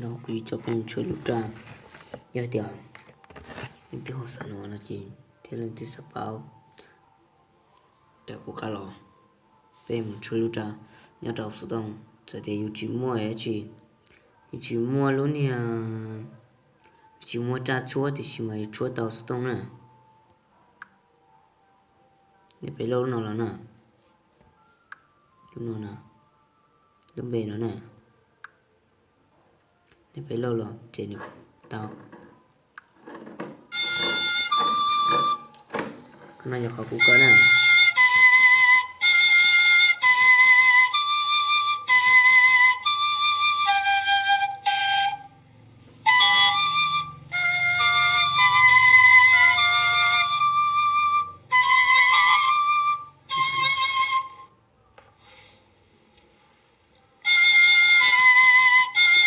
No kuv yuav coj peb mus tshuab lub raj. Yog tias leej twg ho xav hnov no ces thiab leej twg xav paub, ces kuv qab los peb mus tshuab lub raj nyob rau xov tooj. Txawm tias yus tsis muaj dab tsi, yus tsis muaj lub niag, yus tsis muaj raj tshuab tiam sis mas yus tshuab tau xov tooj na. Nej pem load lub no los na, lub no na, lub npe no na. Nej pem load los ces nws tau. Qhov no yog qhov kuv kaw na.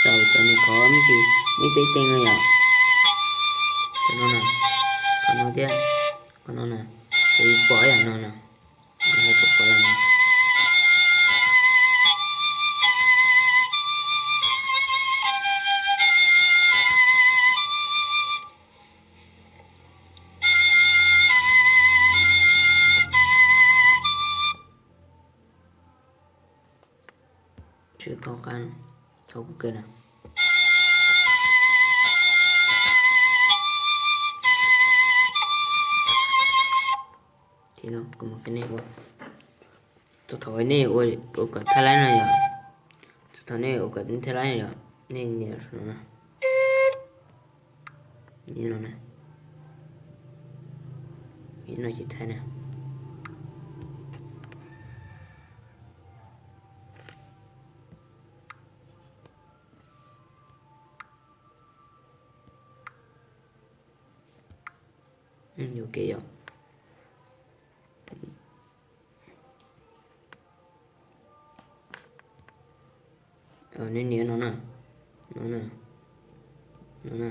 Xyaum cov niag qhov me ntsis me teb teeg no yom. Cov no na, qhov no thiab qhov no na, kuv pom yam no na, kuv pom yam no. Tsis tau qab, thaum kuv kaw na. Thiab no kuv mam qhia nej ua, txog thaum nej ua, ua kom thaj laib no yom, txog thaum nej ua kom thaj laib no yom, nej nias no na, nias no na, no ces thaj na. Yuam kev yom. Nej nias no na, no na, no na.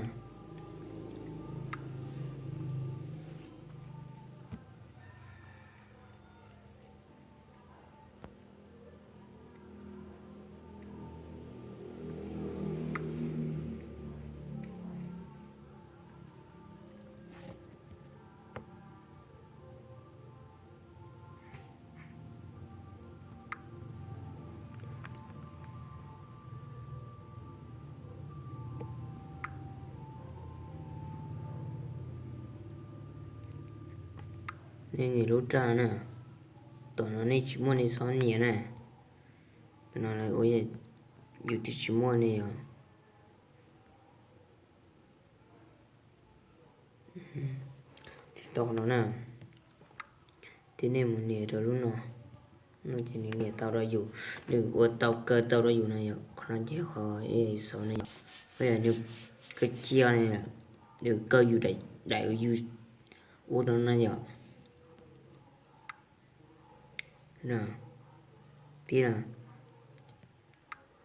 Nej nias lub raj na, tom no nej tsis muaj nej txhob nias na. Tam no lawv ua yus twb tsis muaj ne yom. Tsis tau no na. Thiab nej mus nias rau lub no, no ces nws nias tau rau yus, nws ua tau kaw tau rau yus no yom. Qhov no ces qhov yus xav ne yom, yog nws kaw cia ne, nws kaw yus daim yus ua rau no yom. Pib na,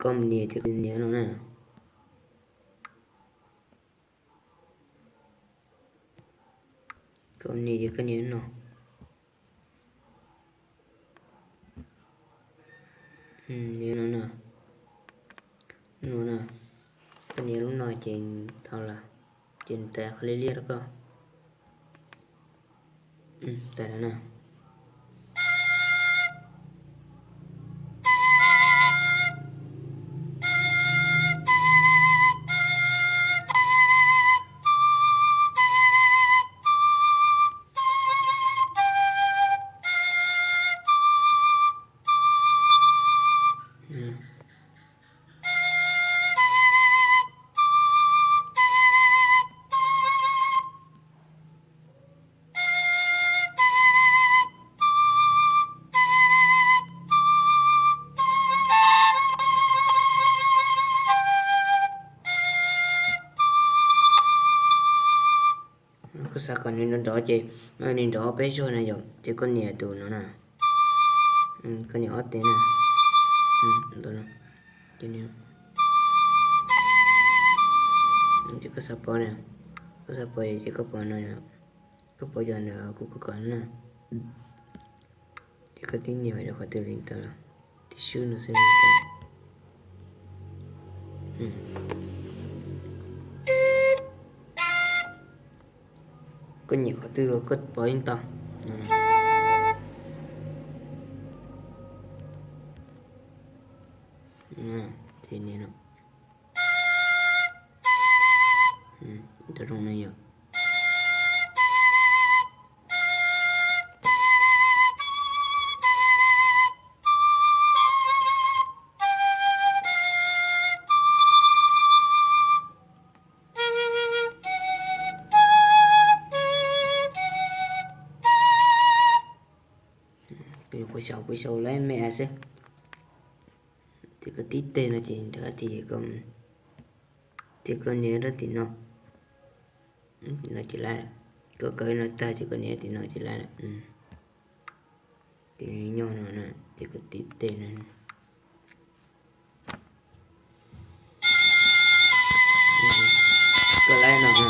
koj mus nias ces koj nias no na. Koj nias ces koj nias no. Nias no na. No na. Koj nias lub no ces tau lawm. Ces nws tawm qhov liab liab rau koj. Tawm lawm na. Koj xav kom nws nrov nrov ces nws nrov peb zaug na yom, ces koj nias tus no na. Koj nias ob teg na. Ces koj xav pom na, koj xav pom ces koj pom no, koj pom cov ntawd kuv kov kom na. Ces koj tib nias rau qhov twg li ntawd, tib swb no xwb li ntawd. Koj nyiam qhov twg los koj pov yeej tau. Zoo no yog Kuv xyaum, kuv xyaum lawv me xwb. Ces koj tib teg no ces nrad tim, ces koj nias rau tim no, no ces lawm. Koj kaw no tag ces koj nias tim no ces lawm. Ces nyob no na, ces koj tib teg no, koj lawm no.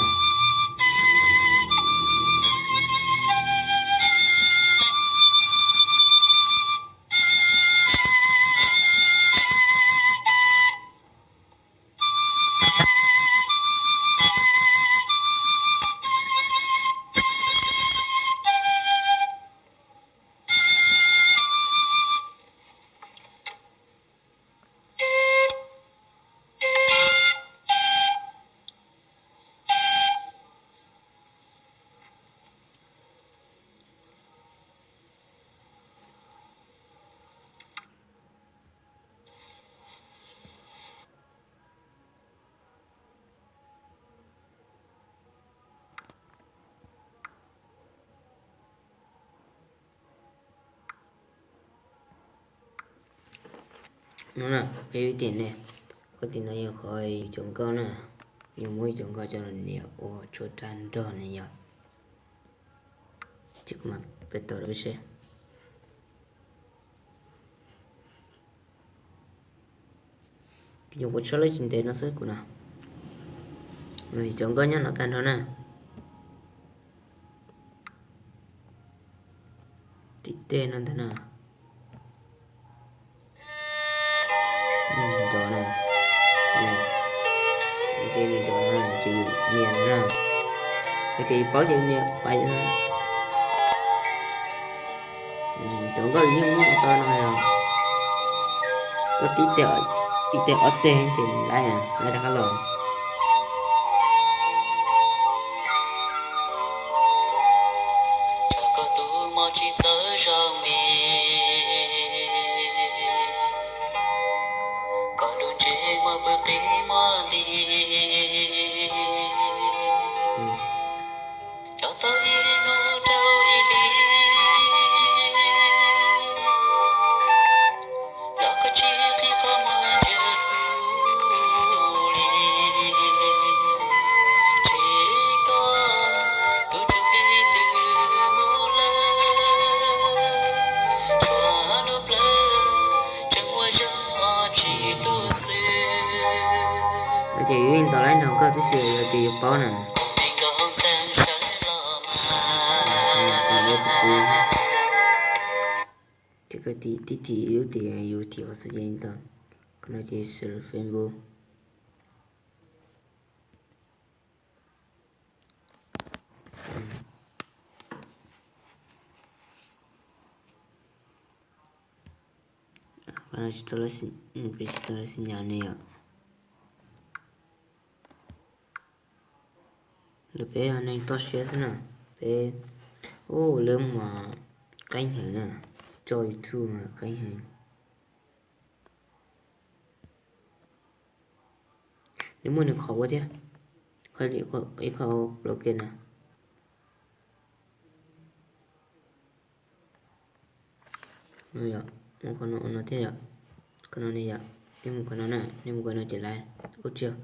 No na, ib tim ne, koj tim no yog qhov yus cov nkauj na, yus muab yus cov nkauj coj los nias ua tshuab rab nrog ne yog. Ces kuv mam peb tau rau peb seb. Kuv nyuam qhuav tshawb lawv tsis ntev no xwb kuv no. Cov nkauj nyob no tag nrho na. Tim tej no ntag no. Nrov na. Ces nrov na, ces yus nias na. Ces yus paub ces yus nias pais na. Cov nkauj yeej muaj tau no yog koj tib teg, ib teg ob teg ces lawm, lawv rov qab los. Koj tus mos tsis txawj zoo li, koj lub ntsej muag pw qis muag nti. Cov tau ib hnub dhau ib hlis, los koj tsis qhib qhov muag ntsia kuv li. Ntshe koj tus tswv pib twb mus lawm, tshuav lub plawv tseem ua zog tsis tu xwb. Ces yus yeej tau lab nrog koj tib si yog tias yus paub na. Ces koj tib thim ib lub tias yus thim qhov xwb ces yeej tau. Qhov no ces xws li Facebook. Qhov no tsis tau lab, peb tsis tau lab xi nyas ne yom. Lawv peb yog neeg toj siab xwb na. Peb, ub, lawv mas qeeb heev na, tso YouTube mas qeeb heev. Nws muaj nws qhov ua thiab, ib qho block na. Yom, muaj qhov no ua no thiab yom. Qhov no ne yom, nej mus qhov no na, nej mus qhov no ces lawv, ub tsis yog,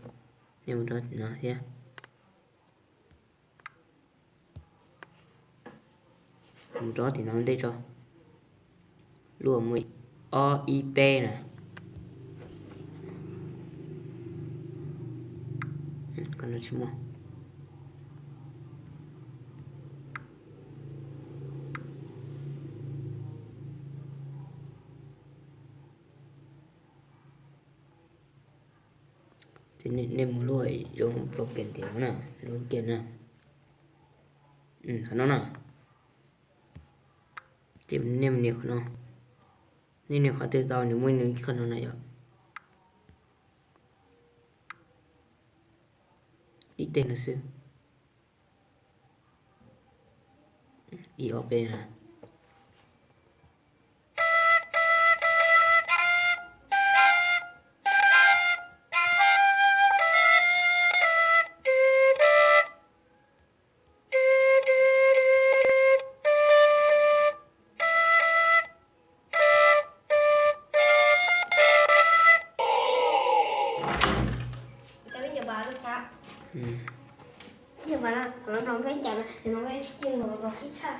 nej mus rau no thiab. Mus rau tim no ntej tso. Luaj mus ob ib peb na. Koj no tsis muaj. Ces nej mus luaj zoo program tim no na, lub kiag na. Qhov no na. Ces nej mus nias qhov no. Nej nias qhov twg tau nws muaj nws qhov no na yom. Ib teg no xwb. Ib ob peb na. Cov peb ncaws vas, cov peb ncaws vas no, thaum no mloog peb ncaws no, thaum no peb cia mloog los qhib tshaj.